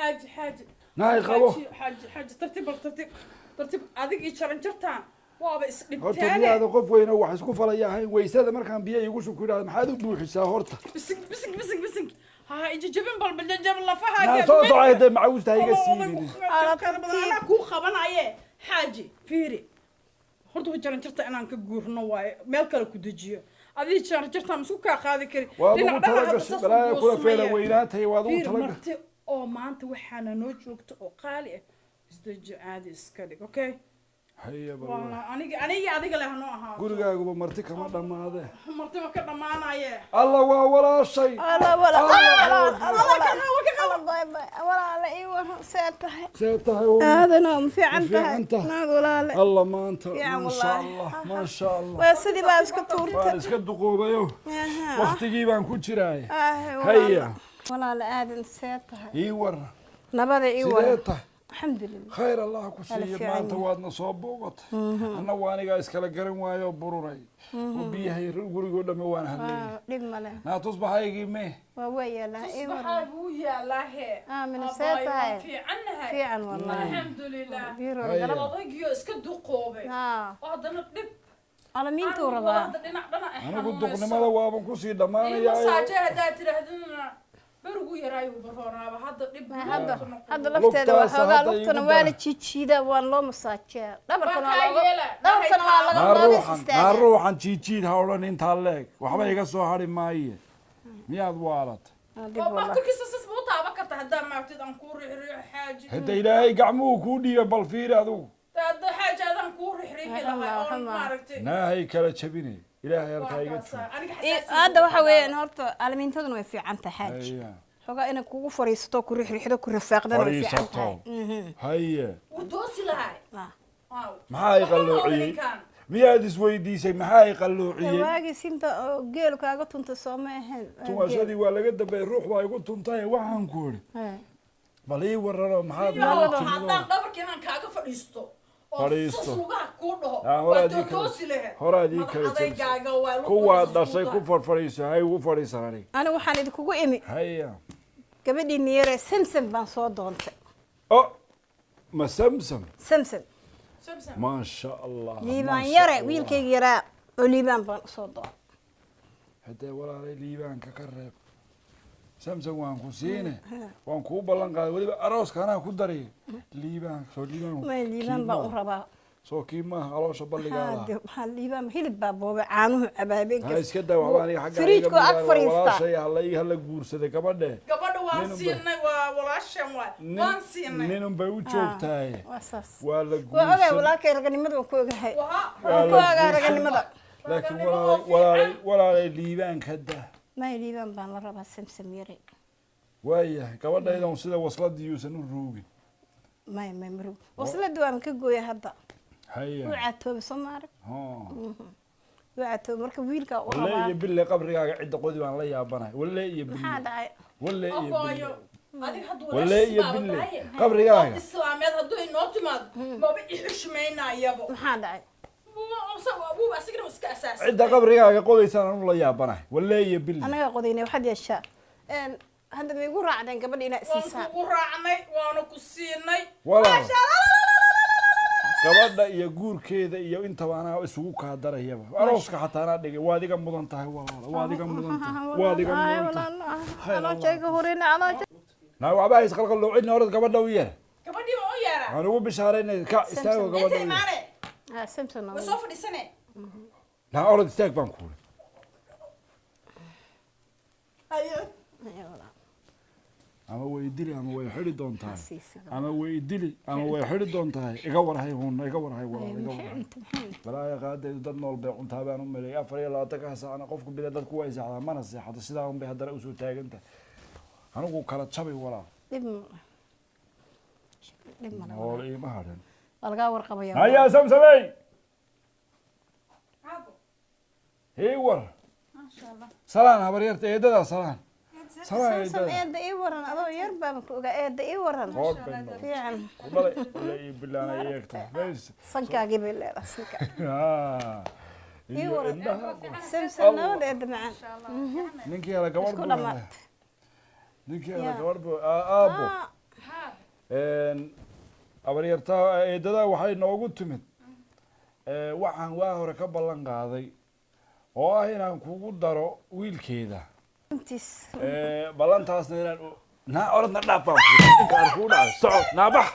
Xaaji, xaaji. Naay qabo. Xaaji, xaaji, tartiib bal, tartiib, tartiib. Adig iyo jaranjartaan waaba Horta isdhibteene. Miyaada qof weyno wax isku falaya ahayn? Waysada markaan biyo igu shub ku yidhahda, maxaad u buuxisaa horta? Bisig, bisig, bisig, bisig, ha ijajabin, bal jajabin lafahaaga. Naa soo socay dee, macawiista ha iga siibin. Anaa kuu qabanaye. Xaaji, fiiri horta, wa jaranjarta inaan ka guurno waaye, meel kale ku dejiyo. Adii jaranjartaan isku kaa qaadi kari. Waad ugu Dhinac dhanac hadda talagashay saas u balaaya kula feela goosmaya. Weynaatay waad ugu Fiiri, talagashay. Marti oo maanta waxaana noo joogta oo qaali ah, isdeji, caadi iska dhig, okay? Haya bal. Waana aniga, aniga adiga leh hanoo ahaato. Gurigaaguba marti kama dhammaade. Marti ma ka dhammaanaye. Alla, waa walaashay. Alla wala Alla. Walaala, ii waran, see tahay? See tahay? Aadana ma fiican tahay? Fiican tahay. Naad walaale. Alla maanta. Fiican. Maasha Wallaahi. Allah, maasha Allah. Waa sidii baa iska tuurtay. Waan iska duqoobayo, waktigii baan ku jiraay. Haya. Haya. Walaale aadan, see tahay? Ii waran. Nabada ii Sidee waran. tahay? Alxamdulilah. Khayr Allah ku siiyo. Fiican maanta yahay. Waadna soo booqatay, anna waa anigaa iskala garan waayo oo bururay oo biyahay gurigoo dhamme waan hadlayay. Waa dhib male. Naa tusbaxaygii mee? Waa yaalaa, ii waran. Tusbaxaa buu yaalaa hee. Aamin, see Abaay, tahay? waan fiicannahay. Fiican wallaahi. Alxamdulilah. Biiro. Haya. Galab. Odaygiyo iska duqoobay haa oo haddana dhib alamiintuu aan rabaa. wada dhinac dhanac ay Anigu xanuunayso. duqnimada waaban kusii Ii dhammaanayaa. masaaje haddaad tidhaahdana, berigu yaraayu baroonaaba, hadda dhib. Hadda hadda Lugtaas lafteeda waxoogaa hadda lugtana igu waa la daran. jiijiidaa, waan loo masaajeyaa dhabarkana. Waa Waa kaa looga yeela. dhabarkana waa laga Naa looga ruuxan naa istaagaa. Ruuxan jiijiid ha odhan, intaa leeg waxba iga soo hari maaye, miyaad waalatay? Dhib oo wallah. Bakturkiisa sas ma u taaban karta haddaa maagtid aan kuu rixriixo, xaaji? Hadda ilaahay gacmuhu kuu dhiiba, bal fiiri adigu. Hadda xaaji adaan kuu rixriixi lahay oon maaragtay. Naahay kala jabinay, ilaahay halkaa iga Waa joogo. aniga Ee, xasaasi. Hadda waxa weeyaan horta alamiintaduna way fiican tahay, xaaji. Haya. Xoogaa inay kugu fariisato, ku rixriixdo, ku rafaaqdana way fiican Fadhiisato. tahay. Haye. Wuu toosi lahay. Ah. Waaw. Maxaa i Waxba ma qalloociyey? ninkan. Miyaad isweydiisay maxaa i qalloociyey? Waagii sinta oo geelu kaaga tunta soo ma ahayn? Waa geel. Tumashadii waa laga dambeeyey, ruux baa igu tuntay. Waxaan ku idhi, Haya. bal ii warano, maxaad Iyo noola haddaan timido? dhabarka inaan kaaga fadhiisto oo Fadhiisto. sus lugaha kuu dhaho, Ah, waa horaad ii kala- tootoosi lahayd. horaad ii Madax kala jabisay. adaygaaga waa lugta Kuwaad sus dhashay ku ku farfadhiiso, hay ugu fadhiisan aniga. Anigu waxaan idinkugu imi Haya. gabadhii yaree Samsam baan soo doontay. O ma Samsam? Samsam. Samsam. Maasha Allah, Liibaan maasha yare. Allah. Wiilkayga yaraa oo Liibaan baan usoo doontay. Haddee walaalay, Liibaanka ka reeb, Samsam waan ku siine, waan kuu ballan qaaday, weliba arooska anaa ku daray. Liibaan soo Liibaan. May, Liibaan kii baan u maaha. rabaa. Soo kii maaha caloosha balligaa Haa, lahaa? dee, waxaa Liibaan hilib baa boobay, caanuhu cabaabeen. Ha iska daa waxba, aniga xagga Firiijku ag fariistaa. walaashay hala ii hala guursaday gabadhe. Gabadha waan Nin unbay- siinay, waa walaashan waay, waan siinay. Nin unbay u joogtahay. Waa saas. Waa la Waa ogahay. guursan. Walaalkay raganimada waan ku ogahay. Waha. Waa Waan ku la ogaa guursan. raganimada. Laakiin Raganimo walaalay oo walaalay fiican. walaalay, Liibaanka daa. May, Liibaan baan la rabaa, Samsam yare. Waayahay, gabadhaydan sida wasladii yuusan u ruugin. May, may, marug waslada waan ka gooya hadda. Haya. Wuu caatoobay soo ma arag? Haa. Wuu caatoobay, marka wiilkaa u Walle rabaa. iyo bille, qabrigaaga cidda qodi baan la yaabanahay, walle iyo bille. Maxaa dhacay? Walle iyo Abaayo, bille. adiga hadda Walle walaashiis iyo baaba bille. tahay. Qabrigaaga. Qof islaameed hadduu inoo timaado maba i xushmaynayabo. Maxaa dhacay? Wuuba asigana iska asaasay. Cidda qabrigaaga qodaysaan anu la yaabanahay, walle iyo bille. Annagaa qodaynay, waxaad yeeshaa. Hadda ma igu raacdeen gabadha inaa Waan isiisaan? kugu raacnay, waana ku siinay. Walaal, gabadha iyo guurkeeda iyo intaba anaa isugu kaa darayaba, arooska xataa anaa dhigay. Waad iga mudan tahay walaal, waad iga mudan tahay, waad iga mudan tahay. Khayr Allah. Caloosha horina, caloosha. Naa waxba hays qalqalloocin, orod gabadha u yeer. Gabadhii baan u yeeraa. Waxaan ugu bishaaraynay, ka istaago, gabadha Intay u yeer. imaane. Ah, Samson. Way soo fadhiisane. Naa orod istaag baan kuuri. Haye. Ama way dili ama way xidhi doontahay. Siisi gabadha. Ama way dili ama way xidhi doontahay. Iga warhay huuna, iga warhay walaal, iga warhay. Balaaya qaadeedu dad nool bay cuntaa baan u maleeyay. 24-ka saacna qofku bila dadku way seexdaa, mana seexato, sidaa un bay haddana usoo taagan tahay. Anigu kala jabay walaal. Dhib dhib male. Nool iima hadhan. Waa lagaa warqabaya. Hayaa Samsamey. Aabo. Ii war. Maasha Allah. Salaan habaryarta, eedadaa salaan, salaan. Samsam. Eedada. Eedda ii waran, adoo yar baan ku ogaa, eedda ii waran. Qoor bay noqotay. Fiican. Ku dhalay wala ii bilaana eegta bas. Sankaagii bay leedahay, sankaa. Ah, Ii iyo waran. indhaha. Samsam, nabad eedda macaan. Ninkii hela gabadh Isku buu dhammaatay. helay, ninkii hela Ya. gabadh buu aabo. Ah, Abaryarta eedada waxay noogu timid waxaan waa hore ka ballan qaaday oo ah inaan kugu daro wiilkeeda. Runtiis. Ballantaasna inaan naa orodna dhaaf baan ku yidhi. Kaar kugu dhacday, soco, naa bax,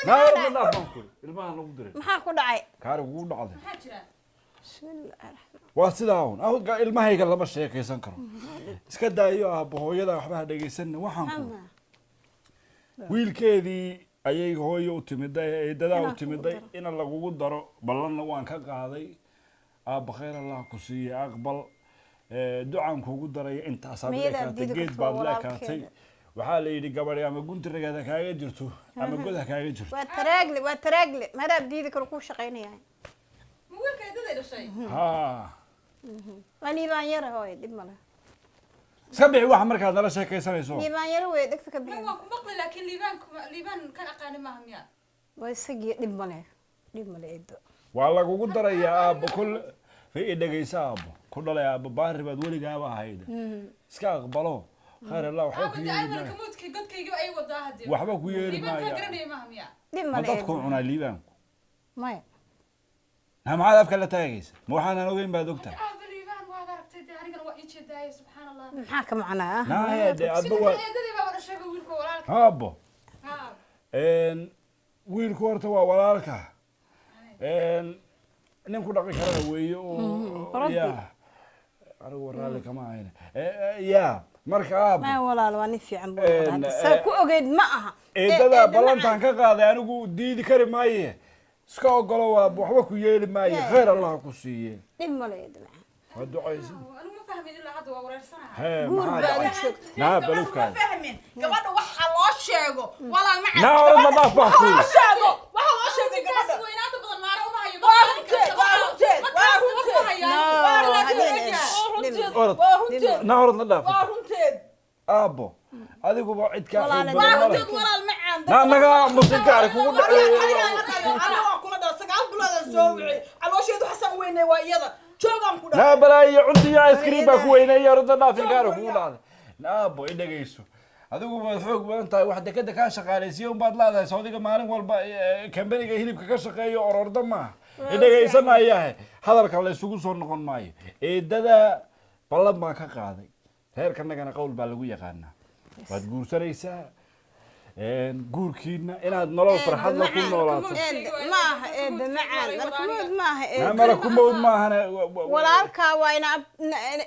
naa orodna dhaaf baan ku yidhi. Ilmaha lagu diray. Maxaa ku dhacay? Kaari kugu dhacday. Maxaa jira? Bismillaahi raxmaan. Waa sidaa un ilmahayga lama sheekaysan karo, iska daayo aabbo hooyada waxba ha dhegaysanna. Waxaan ku wiilkeedii ayay hooyo u timiday, eedadaa u Inaan kugu timiday daro. Ina lagugu daro ballanna waan ka qaaday. Aabba khayr Allah ku siiyey, aqbal. Ducaan kugu daraya intaasaad la Miyadaa ekaatay diidi geed karto baad la ekaatay. walaalkeeda? Waxaa la yidhi gabadhi ama guntiregeeda kaaga jirto ama god ha kaaga jirto. Waa taraagle, waa taraagle, maadaab diidi karo kuu shaqaynaya. Ma wiilka eedaday dhashay? Ha. Waa liibaan yara hooy, dhib male. Iska bixi waxa markaad nala sheekaysanayso. Liibaan yara wey, dhegta ka Ma bixi. Waan ku maqli, laakiin liibaan liibaan kan aqaani maaha miya? Waa isagii, dhib male, dhib male eedo. Waa lagugu darayaa aabbo kul fi i dhegaysa. Aabbo ku dhalay, aabbo baari baad weligaaba ahayd, iska aqbalo. Khayr Allah waxba ku Aabba yeeli de maayo. Malka godkayga ay wadaa hadee. Waxba ku yeeli Liibaan kan maayo. garanaya maaha miya? Dhib Ma male dadku eedo. cunaa liibaanku? Maya. Na maxaad afka la taagaysa? Ma waxaanan ogeyn baad ogtahay? Aabba liibaan waad aragtay dee, anigana waa ii jeedaaye, subxaan Allah. Maxaa ka macnaa ah? Naa de adba Sidoo waa kale eedadii baaba dhashayba wiilka walaalka. Aabbo. Ha. Wiilku horta waa walaalka, nin ku dhaqi karana weeye oo Rabbi. Ya anigu raalli kama ahayn ya marka aabbo. Maya walaal, waa nin fiican buu Een, noqday hadda. Saa ku ogeyd ma aha. Eedada eedo ballantaan macaan. ka qaaday anigu diidi kari maaye, iska ogolo, waa waxba ku yeeli maaye. Yaa. Khayr Allah ku siiye. Dhib male eedo macaan. Waa ducaysan. Anigu ma fahmin ilaa hadda, waa wareersanahay. Hee, Guur maxaa baad dhacay? u joogta. Naa ma balukaada fahmin gabadha waxa loo sheego walaal macaan. Naa orodna dhaaf baan ku Waxa loo yidhi. sheego, waxa loo sheegay Ninkaas gabadha. weynaanta badan maara uma hayo. Waa runteed, waa runteed, waa runteed. No, Waa habeen runteed, eesh. waa Dhib runteed, Orod. waa runteed, Naa orodna dhaaf. waa runteed. Aabbo adiguba cid kaa xoog Walaal, badan waa ma leh. runteed walaal macaan. Naa naga musinkaari kugu dhacay. Aniga waa kula dhala 9 biloodan soo wicay caloosheedu xasan weynay waa iyada joogaan ku Naa dhahay. balaayo cunta iyo ice cream baa ku weyneeyay, orodna dhaaf, inkaari kugu dhacday. Aabbo i dhegayso, adigu waad xoog badan tahay, wax dekeda kaa shaqaalaysiiya unbaad leedahay. Sacuudiga maalin walba kambaniga hilibka ka shaqeeyo ororda maaha. I dhegaysanaayahe, hadalka la isugu soo noqon maayo. Eedada ballan baan ka qaaday, reerkanagana qowl baa lagu yaqaanaa. Waad guursanaysaa, guurkiina inaad nolol farxad la ku noolaato. Eedo ma aha, eedo macaan, malkamood ma aha Naa eedo. mala ku mawd maahane. Walaalkaa waa ina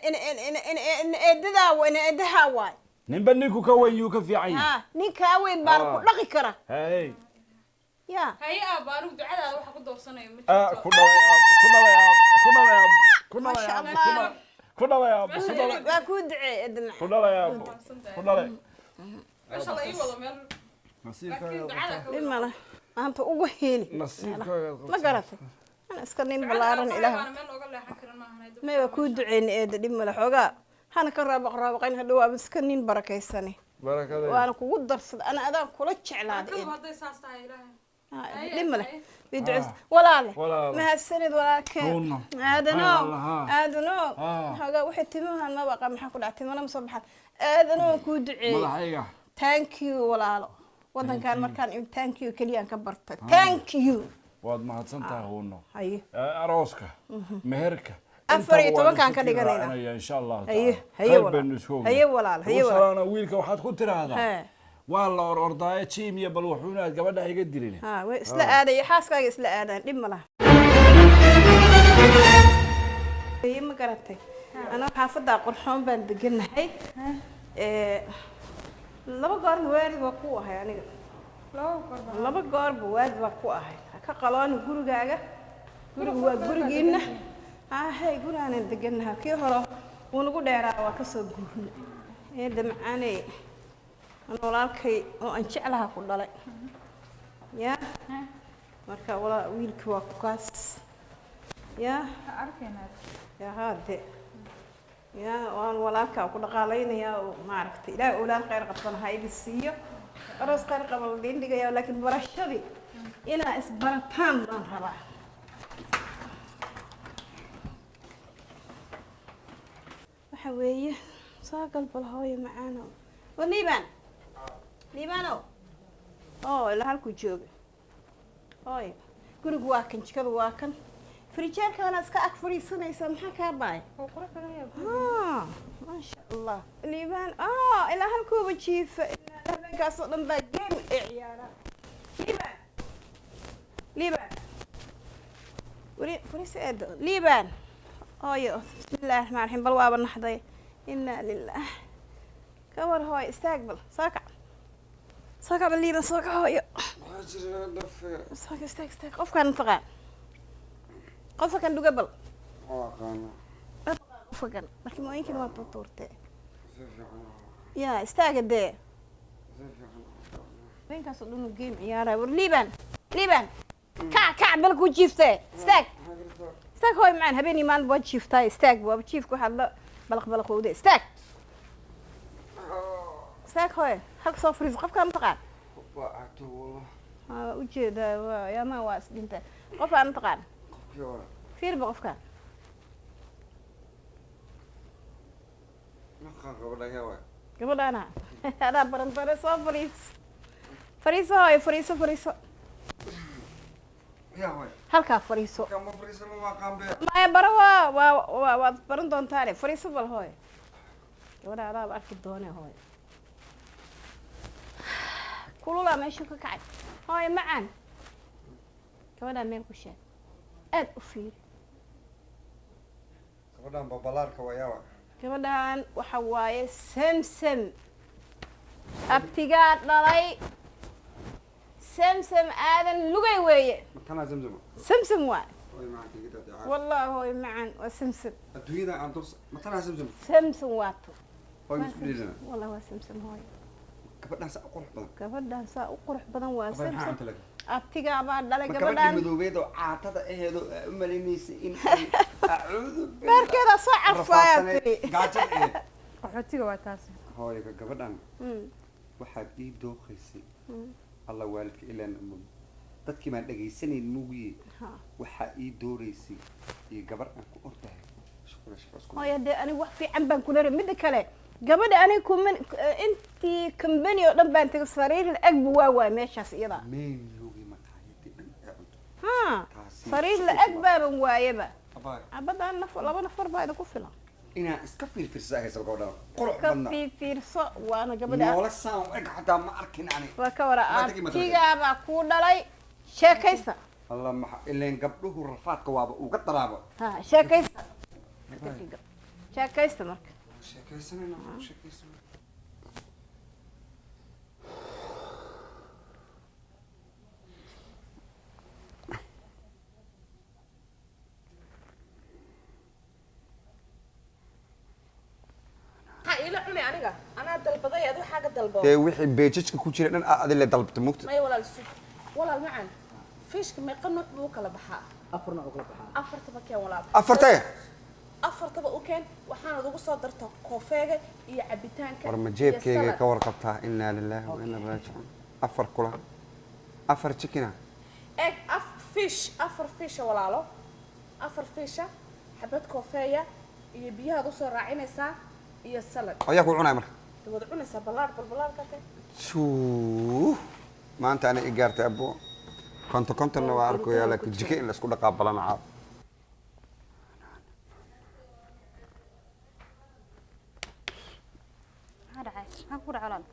ina eedadaa waa ina eedahaa waay. Ninba ninku ka weyn yuu ka fiican yahay. Ha, ninkaa weyn baana ku Ah. dhaqi kara. Hey. Ya. Haye aabba, anigu ducadaada waxa ku doorsanayo ma Ah, jirto. ku dhalay aabbo, ku dhalay aabbo, ku dhalay aabbo, ku dhalay Masha aabbo, Allah. ku dhalay aabbo, ku dhalay, Waa kuu duceey eedo ku macaan. dhalay aabbo, ku dhalay. Meesha la ii wado meel, Nasiibkaaga laakiin ducada ka Dhib male, maanta ugu heeli. Nasiibkaaga Ma garatay, ana iska nin ballaaran ilaah. Ducadaada meel looga leexan karin maahan. May, waa kuu duceyna eeda, dhib male, xoogaa hana ka raabaq raabaqayn hadhow, waaba iska nin barakaysane. Barakada. Waana kugu darsada ana adaan kula jeclaaday Barakadu eedo. hadday saas tahay ilaahay. Ha, dhib male. Haye. Way duceysa Ah. walaale. Walaalo. Mahadsanid walaalkeen. Runo. Aadanow. Walaalaha. Aadanow. Ah. Xoogaa waxay timahan maba aqaan, maxaa ku dhacay, timana ma soo baxaan. Aadanow, waan kuu duceeyey. Madaxayga. Thank you walaalo, wadankan markaan imid thank you keliyaan ka bartay, thank you. Waad mahadsan tahay huuno. Haye. Arooska meherka 14-kaan ka inta waan isu dhiganaynaa. raacinaya insha Allahu Haye, tacaala. haye Khayr walaal. baynu isku ognahay. Haye walaal, haye Ugu walaal. salaana wiilka waxaad ku tiraahdaa Hee. waa la or ordaaye jiim iyo bal wuxuuna aad gabadha iga dilin. Ha, way isla aadaya, xaaskaaga isla aadaan, dhib ma laha. Haye, ma garatay, anaa xaafaddaa qurxoon baan deganahay. Laba goorna waalid waa ku ahay aniga, laba goorba waalid waa ku ahay. Ha ka qalooni gurigaaga, gurigu waa gurigiinna. Hay, gurigaanan deganahay, kii hore wuu nagu dheeraa, waa kasoo guurna. Eedda macaaney, an walaalkay oo aan jeclaha ku dhalay ya marka walaa wiilkii waa ku kaas ya ya haade ya waan walaalkaa ku dhaqaalaynayaa oo maaragtay Ilaahay owlaad khayr qabtana ha idin siiyo, aroos khayr qaba la dhiin dhigaya, laakiin barashadii inaa isbarataan baan rabaa. Waxa weeye soo galbal hooyo macaanow, war Liibaan, Liibaanow. Oo ilaa halkuu jooga. Hooyo, gurigu waa kan, jikadu waa kan, firijeerkaana iska ag fadhiisanaysa. Maxaa kaa baay? Wuu qurux badan yahay. Ah, maasha Allah, Liibaan. Ah, ilaa halkuuba jiifa, ilaa habeenkaasoo dhan baa game ay ciyaara. Liibaan, Liibaan, weli fariis eedo. Liibaan, hooyo. Bismillahi raxmaan raxiim. Bal waaba naxday. Inaa lilah. Ka war hooyo, istaag bal, soo kac, soo kac bal. Liibaan, soo kac hooyo. Maxaa jira dhafe? Soo kac, istaag, istaag. Qofkaan mataqaan? Qofka kan dhuga bal. Waa aqaana. Qofka kan barkimooyinkan waa tuurtuurtee. Si fiican. Yaa istaaga dee. Si fiican. Habeenkaasoo dhan uu game ciyaaraya. War Liibaan, Liibaan, kac, kac bal, ku jiiftee, istaag. Maxaa jirta? Istaag hooy macaan. Habeenii maalin waad jiiftaa. Istaag, waaba jiifka waxaad la balaq balaqowde. Istaag, istaag hooy, halka soo fariiso. Qofkaan mataqaan? Waa cagto wallah. Waa ujeedaa, waa yaamaa, waa isdhinta. Qofkaan mataqaan? Qofkii waa. Fiirba qofkaan. Naqaan gabadha yaa waay. Gabadhaana adaa barantare. Soo fariis, fariiso hooyo, fariiso, fariiso. Yaa waay. Halkaa fariiso. Kama fariisano, waa qaanbe. Maya, bara waa waad baran doontaane. Fariiso bal hooyo. Gabadha adaaba arki doone hooyo. Kululaa meeshu ka kacay. Hooyo macaan, gabadhaa meel ku sheeg, aad u fiiri. Gabadhan babalaarka waa yaa waay. Gabadhan waxa waaye Samsam, abtigaa dhalay. Samsam Aadan Lugay weeye. Matanaa Zamzam? Samsam waay. Way macanka iga dadeecaa. Wallahi hooyo macaan, waa Samsam. Adduunyada aan dul matanaa Zamzam. Samsam waato. Hooy, ma isku dheelina. Wallahi waa Samsam hooyo. Gabadhan saa u qurux badan. Gabadhan saa u qurux badan waa Abay, maxaa Samsam. cunta laga? Abtigaa baa dhalay. Ma gabadhii Gabadhan madoobeed oo caatada aheedo u malaynaysa in ay acuudu billah beerkeeda soo carfaaya rafaadsaneyd, tiri. gaajada aheed. Qaxootiga waa taasi. Hooyga, gabadhan waxaad ii dooqaysay. Alla waalidka ilaan dadkii baan dhegaysanayn mugiye. Waxaa ii dooraysay iyo gabar aan ku ordahay shukura shaqo isku. Hooyo, dee anigu wax fiican baan kula rabay. Midda kale, gabadha aniga kuma intii kambani oo dhan baan tagay, sariir la eg bu waa waay meeshaas iyada. Menugii maqaayadii dhan ee cunto. Ha. Taasi Sariir la eg baaban waayaba. Abaay. Cabadan naf, laba nafar baa idinku filan. Inaan iska fiirfiirsa haysaba gabadhan qurux Ka badna. fiirfiirso, waana gabadha. Noola saan u eg xataa ma arkin ani. Waa ka wara. Ma tagi, ma tagi. Abtigaabaa kuu dhalay, sheekaysa. Alla maxa ileen gabdhuhu rafaadka waaba uga daraabo. Ha, sheekaysta, sheekaysta marka. Sheekaysanayna, sheekaysanayna. Maxaa iila cunay aniga? Anaa dalbaday, adu xaaga dalbo. Dee wixii beejajka ku jira dhan aa adile dalbta mugta. Maya walaal, sug walaal macaan. Fishka meeqa nuuc buu u kala baxaa? Afar nooc u kala baxaa. Afartaba keen walaal. Afartee? Afartaba u keen. Waxaanad ugu soo dartaa koofeega iyo cabitaanka War ma iyo jeebkeyga salad. ka warqabtaa? Innaa lilaahi wa innaa raajicuun. Afar kula, afar chickena. Eeg, af fish, afar fisha walaalo, afar fisha, xabad koofeeya iyo biyahaad usoo raacinaysaa iyo salad. Ayaa ku cunaya marka? Dee wada cunaysaa ballaar bal ballaarka keen. Shuu, maanta ana i gaartay abo. Konton kontonna waa arkayaa, laakiin jike in laisku dhaqaa balan caaw. Maxaa dhacay? Maxaa ku dhacay walaal?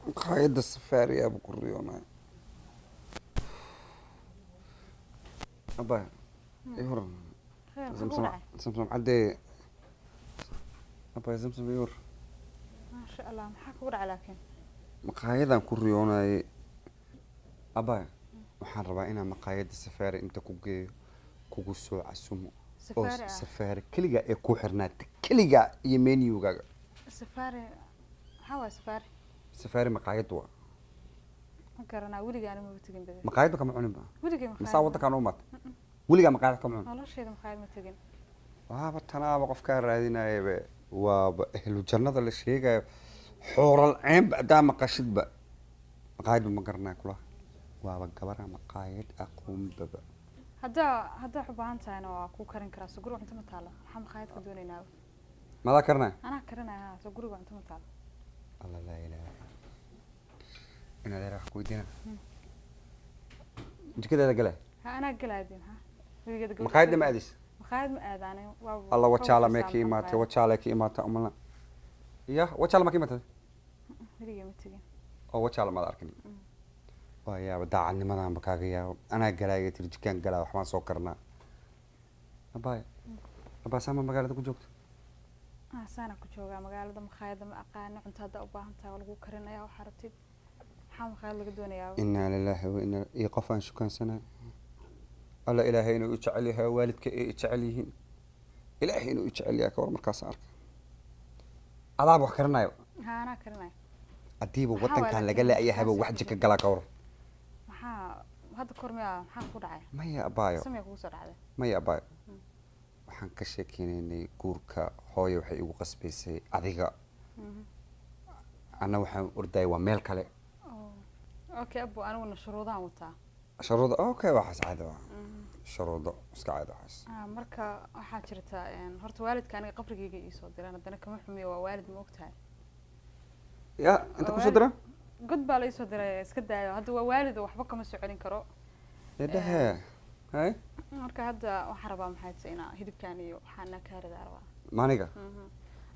Maqaayadda Safaari abu ku riyoonaya. Abba, i hor. Khayr, maxaa ku Zamzam. dhacay? Zamzam caddee. Abba, Zamzam, i hor. Maasha Allah, maxaa kugu dhacay laakiin? Maqaayadan ku riyoonayay abba. Waxaan rabaa inaan maqaayadda Safaari inta ku geeyo, kugu soo casumo oo Safaari ah? Safaari keligaa ee ku xirnaata keligaa iyo menugaaga. Safaari maxaa waay safaari? Safaari maqaayad waa. Ma garanaa, weligaa ani maba tegin bade. Maqaayadba kama cunin ba? Weligay Masaa maqaayad. Waddankaan u imaatay weligaa maqaayad kama cunin? Noloshayda maqaayad ma tegin. Waaba tanaaba qofkaa raadinayaba, waaba ehlu jannada la sheegayo, xooral ceynba haddaa maqashidba. Maqaayadba ma garanaya kula, waaba gabara maqaayad aqoonbaba. Haddaa wax u baahan tahayna waa kuu karin karaa. Soo guriga cunto ma taalo? Maxaa maqaayad ka doonaynaa? Madaa karanaya? Anaa karinaya ha. Soo guriga cunto ma taalo? Alla laa ilaaha. Inaad wax ku weydiina. Jikadaada gala. Ha, anaa galaadi maxaa weligeeda gabadha. Maqaayadda ma aadis? Maqaayad ma aadaanay. Waa Alla, Wajaala mee ka imaatay? Wajaala ka imaatay umala ya, Wajaala ma ka imaatay? Weligay ma tegin. Oo Wajaala maad arkin? Waa yaaba daacadnimadan ba kaaga yaabo. Anaa galaaya tiri, jikaan galaa, waxbaan soo karnaa. Abaay, abaa, saama magaalada ku joogto? Ah, saana ku joogaa magaalada. Maqaayadda ma aqaano. Cunto haddaa u baahan tahay waa lagu karinayaa. Waxaa rabtid, maxaa maqaayad laga doonayaa? Inaa lilaahi wa inaa iyo qof aan shukaansanay. Alla, Ilaahay inuu i jecel yahay, waalidka ay i jecel yihiin, Ilaahay inuu i jecel yahay ka war. Markaas arka adaaba wax karanayo. Ha, anaa karinaya. Haddiiba Maxaa wadankan waay laga laakiin la-yahayba taas wax jika galaa ka war. Maxaa hadda kor miyaa? Maxaa ku dhacay? Maya abaayo. Samee kugu soo dhacday? Maya abaayo, waxaan ka sheekeynaynay guurka. Hooyo waxay igu qasbaysay adiga, anna waxaan ordayay waa meel kale. Oh, okay abo, aniguna shuruudahan wataa. Shuruudo? Okay, waxaas caadi waa, shuruudo iska caadi waxaas. Ah, marka waxaa jirta horta waalidka aniga qabrigayga iisoo diraan, haddana kama xumiyo, waa waalid, ma ogtahay? Ya, inta kusoo dira? God baa la iisoo diray, iska daayo. Hadda waa waalid oo waxba kama soo celin karo. Dhehe hay. Marka hadda waxaan rabaa, maxay tahay, inaa hilibkan iyo waxaana kaaridaa rabaa. Maaniga?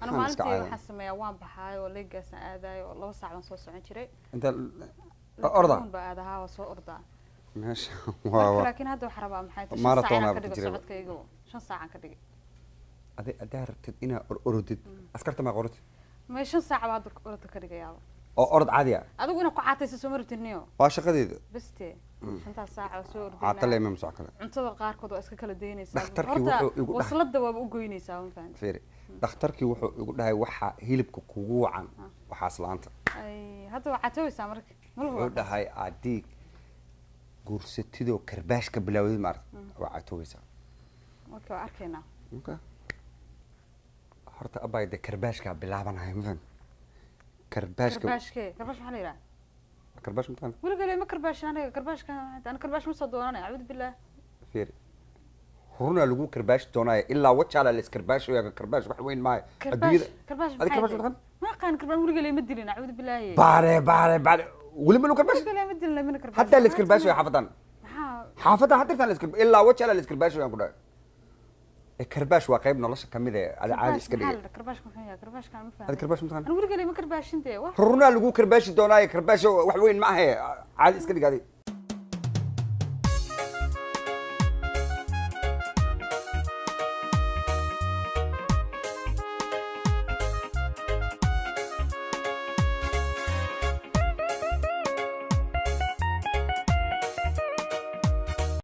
Ana Waxaan iska maalintii caadi. waxaan sameeyaa, waan baxaayo oo leegaasaan aadaayo oo 2 saac baan soo socon jiray. Inta orda? Laakiin baa aadahaa, waa soo ordaa. Meesha marka waa laakiin hadda waxaan rabaa, maxay tahay, 5 saac Marathon inaan ka aad dhigo jiray. socodkayga, 5 saacaan ka dhigay. Adi adaa rabtid inaa or orodid, askarta maa qoratid? May, 5 saac baa hadda orodka ka dhigayaaba. Oo orod caadi ah? Adigu inaad ku caataysa soo ma rabtid niyo? Waa shaqadeeda. Baste shantaas saac waa soo Caata ordaynaa. Leema soc kale. Cuntada qaarkood waa iska kala daynaysaa. Dhakhtarkii Horta wuxuu igu dhahay- waslada waaba u goynaysaa, ma fahanti? Fiiri, dhakhtarkii wuxuu igu dhahay waxaa hilibka kugu wacan waxaas la-aanta. Ay, hadda waa caatooysaa marka malba. Wuxuu dhahay adii guursatidoo karbaashka bilaawdid, maarata, waa caatoobaysaa. Marka waa arkaynaa. Okay. Horta abay, de karbaashkaa bilaabanaya, ma fahanti? Karbaashka. Karbaashkee? Karbaash maxaa la yidhaha? Karbaash mataqaan? Weligaa ma karbaashin aniga. Karbaashka ana karbaash ma soo doonanay, acuudu billaah. Fiiri, runaa lagu karbaashi doonaya, ilaa Wajaala la iskarbaashaya. Karbaash wax weyn maayo. Karbaash? Adduunyada Karbaash adi maxay karbaash tahay? mataqaan? Ma aqaan karbaash, weligaa ma dilin, acuudu billaahi. Baare baare baare, weli ma lagu karbaash? Weligaa ma dilin, mana karbaash. Haddaa la iskarbaashaya xaafadan. Maxaa? Xaafaddan haddirtaan la iskar, ilaa Wajaala la iskarbaashaya ku dhahay. Ee karbaash waa qayb nolosha kamid ee adi caadi iska dhigay. Karbaashka muxuu yahay? Karbaashka ma Adi fahmin. Karbaash mataqaan? Ana weligaa ma karbaashin dee wax. Runaa lagu karbaashi doonaayo. Karbaash wax weyn ma ahe, caadi iska dhig adi.